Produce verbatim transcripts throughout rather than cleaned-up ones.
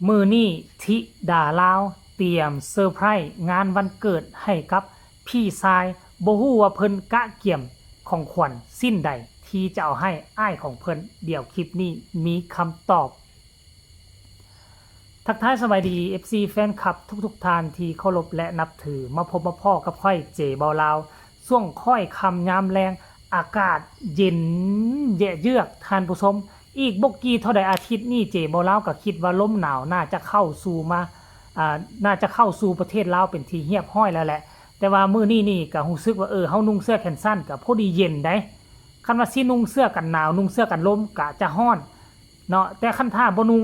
มื้อนี้ธิดาลาวเตรียมเซอร์ไพรส์งานวันเกิดให้กับพี่ชาย บ่ฮู้ว่าเพิ่นกะเกียมของขวัญชิ้นใดที่จะเอาให้อ้ายของเพิ่น เดี๋ยวคลิปนี้มีคำตอบ ทักทายสบายดี เอฟซี แฟนคลับทุกๆท่านที่เคารพและนับถือ มาพบมาพ้อกับข้อยเจเบาลาว ช่วงค่อยค่ำยามแลง อากาศเย็นแยะเยือกท่านผู้ชม อีกบ่กี่เท่าใดอาทิตย์นี้เจเบาลาวก็คิดว่าลมหนาวน่าจะเข้าสู่มา อ่า น่าจะเข้าสู่ประเทศลาวเป็นที่เรียบร้อยแล้วแหละ แต่ว่ามื้อนี้นี่ก็รู้สึกว่า เออ เฮานุ่งเสื้อแขนสั้นก็พอดีเย็นได๋ คันว่าสินุ่งเสื้อกันหนาว นุ่งเสื้อกันลมก็จะร้อนเนาะ แต่คันถ้าบ่นุ่ง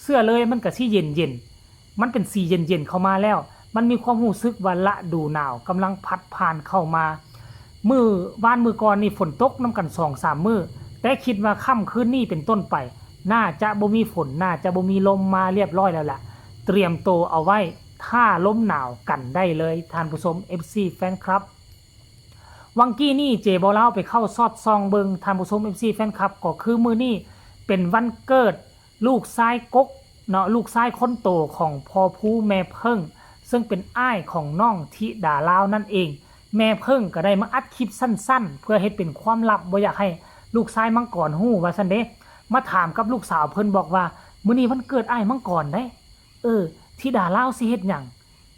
เสื้อเลยมันก็สิเย็นๆ มันเป็นสีเย็นๆเข้ามาแล้ว มันมีความรู้สึกว่าฤดูหนาวกำลังพัดผ่านเข้ามา มื้อวานมื้อก่อนนี่ฝนตกนำกันสองสามมื้อ แต่คิดว่าค่ำคืนนี้เป็นต้นไป น่าจะบ่มีฝน น่าจะบ่มีลมมาเรียบร้อยแล้วล่ะ เตรียมโตเอาไว้ท่าลมหนาวกันได้เลย ท่านผู้ชม เอฟซี แฟนคลับ วังกี้นี่เจเบาลาวไปเข้าซอดส่องเบิ่ง ท่านผู้ชม เอฟซี แฟนคลับ ก็คือมื้อนี้เป็นวันเกิดลูกชายกกเนาะ ลูกชายคนโตของพ่อภูแม่เพิ่ง ซึ่งเป็นอ้ายของน้องธิดาลาวนั่นเอง แม่เพิ่งก็ได้มาอัดคลิปสั้นๆ เพื่อเฮ็ดเป็นความลับ บ่อยากให้ลูกชายมังกรฮู้ว่าซั่นเด้ มาถามกับลูกสาวเพิ่นบอกว่า มื้อนี้วันเกิดอ้ายมังกรเด้ เออ ธิดาลาวสิเฮ็ดหยัง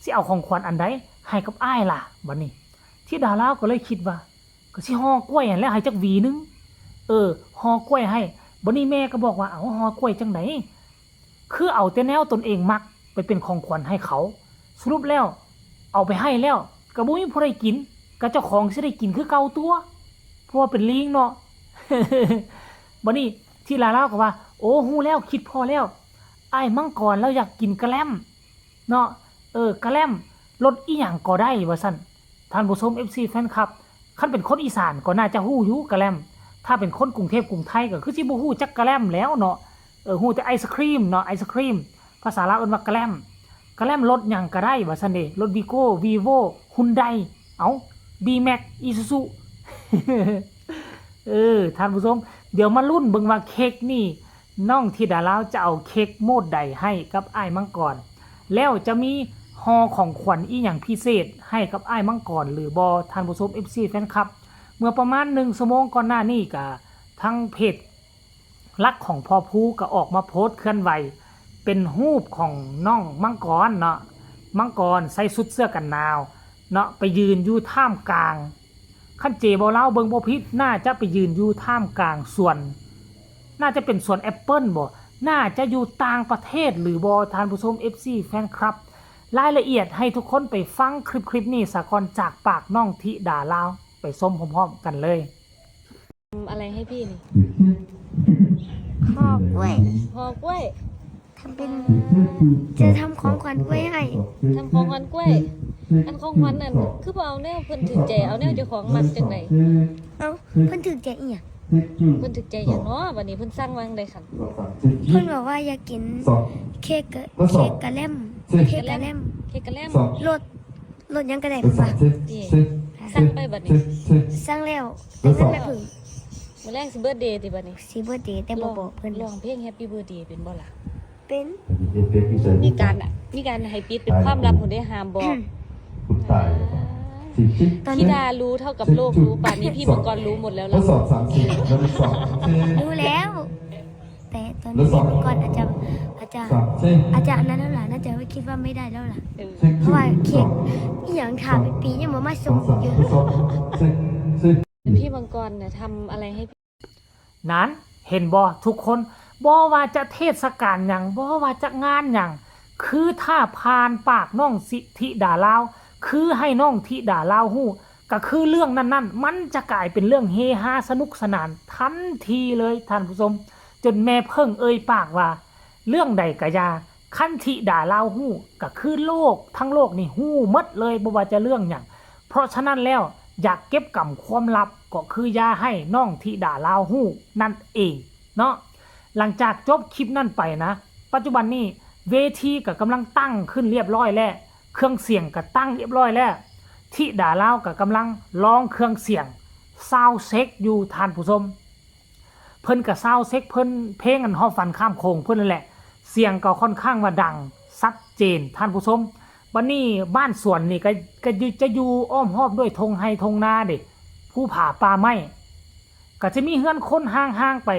สิเอาของขวัญอันใดให้กับอ้ายล่ะ บัดนี้ ธิดาลาวก็เลยคิดว่า ก็สิห่อกล้วยหั้นแหละ ให้จักหวีหนึ่ง เออ ห่อกล้วยให้ บัดนี้แม่ก็บอกว่า เอ้า ห่อกล้วยจั่งใด คือเอาแต่แนวตนเองมักไปเป็นของขวัญให้เขา สรุปแล้ว เอาไปให้แล้ว ก็บ่มีผู้ใดกิน ก็เจ้าของสิได้กินคือเก่าตั่ว เพราะว่าเป็นลิงเนาะ บัดนี้ธิดาลาวก็ว่า โอ้ ฮู้แล้ว คิดพ้อแล้ว อ้ายมังกรลาวอยากกินกะแลมเนาะ เออ กะแลม รสอิหยังก็ได้ว่าซั่น ท่านผู้ชม เอฟซี แฟนคลับ คันเป็นคนอีสานก็น่าจะฮู้อยู่กะแลม ถ้าเป็นคนกรุงเทพฯกรุงไทยก็คือสิบ่ฮู้จักกะแลมแล้วเนาะ เออ ฮู้แต่ไอศครีมเนาะ ไอศครีม ภาษาลาวเอิ้นว่ากะแลม กะแลมรถหยังก็ได้ว่าซั่นเด้ รถวีโก้ วีโว้ ฮุนได เอ้า บีแม็ก อีซูซู เออ ท่านผู้ชม เดี๋ยวมาลุ้นเบิ่งว่าเค้กนี่ น้องธิดาลาวจะเอาเค้กโมดใดให้กับอ้ายมังกร แล้วจะมีห่อของขวัญอีหยังพิเศษให้กับอ้ายมังกรหรือบ่ ท่านผู้ชม เอฟซี แฟนคลับ เมื่อประมาณหนึ่งชั่วโมงก่อนหน้านี้ก็ทางเพจหลักของพ่อภูก็ออกมาโพสต์เคลื่อนไหว เป็นรูปของน้องมังกรเนาะ มังกรใส่ชุดเสื้อกันหนาวเนาะ ไปยืนอยู่ท่ามกลาง คันเจเบาลาวเบิ่งบ่ผิด น่าจะไปยืนอยู่ท่ามกลางสวน น่าจะเป็นสวนแอปเปิ้ลบ่ น่าจะอยู่ต่างประเทศหรือบ่ ท่านผู้ชม เอฟซี แฟนคลับ รายละเอียดให้ทุกคนไปฟังคลิปคลิปนี้ซะก่อน จากปากน้องธิดาลาว ไปชมพร้อมๆกันเลย ทำอะไรให้พี่นี่ ห่อกล้วย ห่อกล้วย ทำเป็น จะทำของขวัญกล้วยให้ ทำของขวัญกล้วย อันของขวัญนั่น คือบ่เอาแนวเพิ่นถืกใจ เอาแนวเจ้าของมักจั่งใด เอ้า เพิ่นถืกใจอีหยัง เพิ่นถืกใจหยังเนาะ บัดนี้เพิ่นสั่งว่าจั่งใดคัน เพิ่นบอกว่าอยากกินเค้กกะ เค้กกะแลม เค้กกะแลม เค้กกะแลม รส รสหยังก็ได้เพิ่นว่า ติ สั่งไปบัดนี้ สั่งแล้ว แต่เงินแม่เพิ่ง มื้อแลงสิเบิร์ธเดย์ติบัดนี้ สิเบิร์ธเดย์ แต่บ่บอกเพิ่น ร้องเพลงแฮปปี้เบิร์ธเดย์เป็นบ่ล่ะ เป็น มีการอะ มีการให้ปิดเป็นความลับพุ้นเด้ ห้ามบอก คุณตาย ตอนนี้ ธิดารู้เท่ากับโลกรู้ ป่านนี้พี่มังกรรู้หมดแล้วล่ะ ทดสอบสามสิบ แล้วทดสอบ รู้แล้ว แต่ตอนนี้พี่มังกรอาจจะ อาจจะ อาจจะอันนั้นแล้วล่ะ น่าจะคิดว่าไม่ได้แล้วล่ะ เออ เพราะว่าเค้กอีหยังถ่าเป็นปียังบ่มาส่งอยู่ พี่มังกรน่ะทำอะไรให้ นั้น เห็นบ่ทุกคน บ่ว่าจะเทศกาลหยัง บ่ว่าจะงานหยัง คือถ้าผ่านปากน้องสิ ธิดาลาว คือให้น้องธิดาลาวฮู้ ก็คือเรื่องนั้นๆ มันจะกลายเป็นเรื่องเฮฮาสนุกสนานทันทีเลยท่านผู้ชม จนแม่เพิ่งเอ่ยปากว่า เรื่องใดก็อย่า คันธิดาลาวฮู้ ก็คือโลกทั้งโลกนี่ฮู้หมดเลย บ่ว่าจะเรื่องหยัง เพราะฉะนั้นแล้ว อยากเก็บกำความลับ ก็คืออย่าให้น้องธิดาลาวฮู้นั่นเองเนาะ หลังจากจบคลิปนั้นไปนะ ปัจจุบันนี้เวทีก็กำลังตั้งขึ้นเรียบร้อยแล้ว เครื่องเสียงก็ตั้งเรียบร้อยแล้ว ธิดาลาวก็กำลังลองเครื่องเสียง ซาวด์เช็คอยู่ท่านผู้ชม เพิ่นก็ซาวด์เช็คเพิ่น เพลงอันฮอดฝันข้ามโขงเพิ่นนั่นแหละ เสียงก็ค่อนข้างว่าดังชัดเจนท่านผู้ชม บัดนี้บ้านสวนนี่ก็ ก็อยู่ จะอยู่อ้อมฮอบด้วยทงไฮ่ทงนาเด้ ภูผาป่าไม้ ก็จะมีเฮือนคนห่างๆไป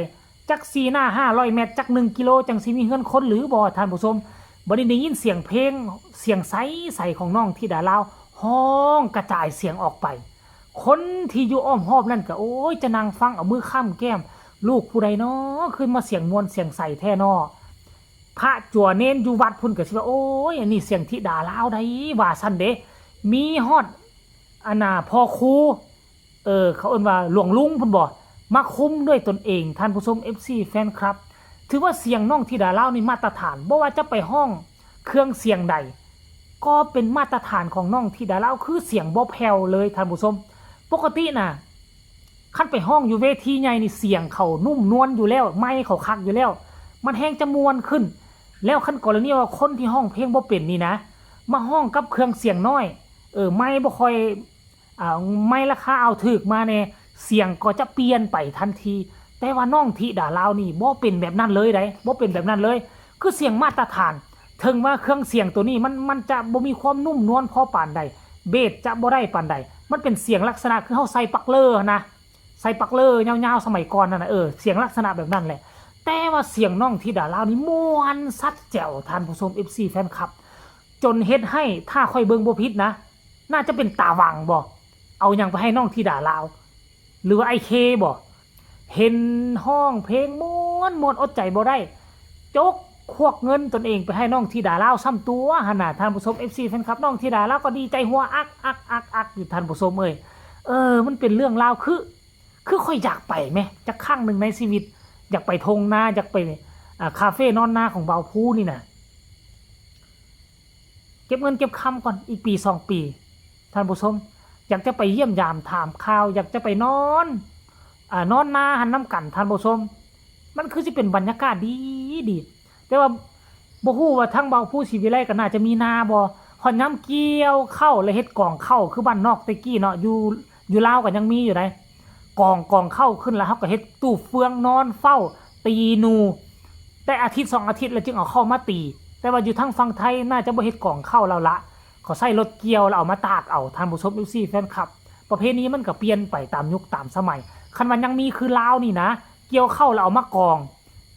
จักสี่หน้าห้าร้อยเมตร จักหนึ่งกิโล จั่งสิมีเฮือนคนหรือบ่ท่านผู้ชม บัดนี้ได้ยินเสียงเพลง เสียงใสๆของน้องธิดาลาว ฮ้องกระจายเสียงออกไป คนที่อยู่อ้อมฮอบนั่นก็ โอ้ย จะนั่งฟังเอามือค้ำแก้ม ลูกผู้ใดน้อ ขึ้นมาเสียงม่วนเสียงใสแท้น้อ พระจั่วเณรอยู่วัดพุ้นก็สิว่า โอ้ย อันนี้เสียงธิดาลาวใด ว่าซั่นเด้ มีฮอด อันน่ะ พ่อครู เออ เขาเอิ้นว่าหลวงลุงพุ้นบ่ มาคุมด้วยตนเอง ท่านผู้ชม เอฟซี แฟนคลับ ถือว่าเสียงน้องธิดาลาวนี่มาตรฐาน บ่ว่าจะไปฮ้องเครื่องเสียงใด ก็เป็นมาตรฐานของน้องธิดาลาว คือเสียงบ่แผ่วเลยท่านผู้ชม ปกติน่ะ คันไปฮ้องอยู่เวทีใหญ่นี่เสียงเขานุ่มนวลอยู่แล้ว ไมค์เขาคักอยู่แล้ว มันแฮงจะม่วนขึ้น แล้วคันกรณีว่าคนที่ฮ้องเพลงบ่เป็นนี่นะ มาฮ้องกับเครื่องเสียงน้อย เออ ไมค์บ่ค่อย อ่า ไมค์ราคาเอาถูกมาแน่ เสียงก็จะเปลี่ยนไปทันที แต่ว่าน้องธิดาลาวนี่บ่เป็นแบบนั้นเลยใด บ่เป็นแบบนั้นเลย คือเสียงมาตรฐาน ถึงว่าเครื่องเสียงตัวนี้มัน มันจะบ่มีความนุ่มนวลพอปานใด เบสจะบ่ได้ปานใด มันเป็นเสียงลักษณะคือเฮาใส่ปักเลอนะ ใส่ปักเลอยาวๆสมัยก่อนนั่นน่ะ เออ เสียงลักษณะแบบนั้นแหละ แต่ว่าเสียงน้องธิดาลาวนี่ม่วนชัดแจ๋ว ท่านผู้ชม เอฟซี แฟนคลับ จนเฮ็ดให้ ถ้าข้อยเบิ่งบ่ผิดนะ น่าจะเป็นตาหว่างบ่ เอาหยังไปให้น้องธิดาลาว หรือว่าไอ้เคบ่ เห็นฮ้องเพลงม่วนๆ อดใจบ่ได้ จกควักเงินตนเองไปให้น้องธิดาลาวซ้ำตัวหั่นน่ะ ท่านผู้ชม เอฟซี แฟนคลับ น้องธิดาลาวก็ดีใจหัวอักอักอักอักอยู่ ท่านผู้ชมเอ้ย เออ มันเป็นเรื่องราวคือ คือข้อยอยากไปแหม จักครั้งหนึ่งในชีวิต อยากไปทงนา อยากไป อ่า คาเฟ่นอนนาของบ่าวภูนี่น่ะ เก็บเงินเก็บคำก่อน อีกปีสองปี ท่านผู้ชม อยากจะไปเยี่ยมยามถามข่าว อยากจะไปนอน อ่า นอนนาหั่นนำกัน ท่านผู้ชม มันคือสิเป็นบรรยากาศดีดี แต่ว่าบ่ฮู้ว่าทางบ่าวภูศรีวิไลก็น่าจะมีนาบ่ ฮอดยามเกี่ยวข้าวแล้วเฮ็ดกองข้าว คือบ้านนอกแต่กี้เนาะ อยู่ อยู่ลาวก็ยังมีอยู่ได กอง กองข้าวขึ้นแล้วเฮาก็เฮ็ดตู้เฟืองนอนเฝ้า ตีหนู แต่อาทิตย์สองอาทิตย์แล้วจึงเอาข้าวมาตี แต่ว่าอยู่ทางฝั่งไทยน่าจะบ่เฮ็ดกองข้าวแล้วละ เขาใช้รถเกี่ยวแล้วเอามาตากเอา ท่านผู้ชม เอฟซี แฟนคลับ ประเพณีมันก็เปลี่ยนไปตามยุคตามสมัย คันว่ายังมีคือลาวนี่นะ เกี่ยวข้าวแล้วเอามากอง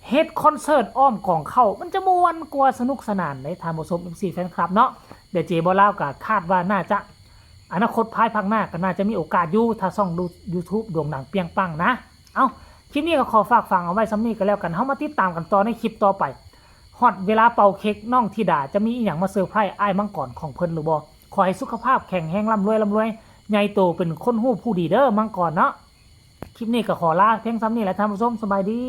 เฮ็ดคอนเสิร์ตอ้อมกองข้าว มันจะม่วนกว่า สนุกสนานเด้ ท่านผู้ชม เอฟซี แฟนคลับเนาะ เดี๋ยวเจบ่าวลาวก็คาดว่าน่าจะ อนาคตภายภาคหน้าก็น่าจะมีโอกาสอยู่ ถ้าช่องยูทูบโด่งดังเปรี้ยงปังนะ เอ้า คลิปนี้ก็ขอฝากฝังเอาไว้ส่ำนี้ก็แล้วกัน เฮามาติดตามกันต่อในคลิปต่อไป ฮอดเวลาเป่าเค้กน้องธิดาจะมีอีหยังมาเซอร์ไพรส์อ้ายมังกรของเพิ่นหรือบ่ ขอให้สุขภาพแข็งแรงร่ำรวยร่ำรวย ใหญ่โตเป็นคนฮู้ผู้ดีเด้อมังกรเนาะ คลิปนี้ก็ขอลาเพียงส่ำนี้แหละท่านผู้ชม สบายดี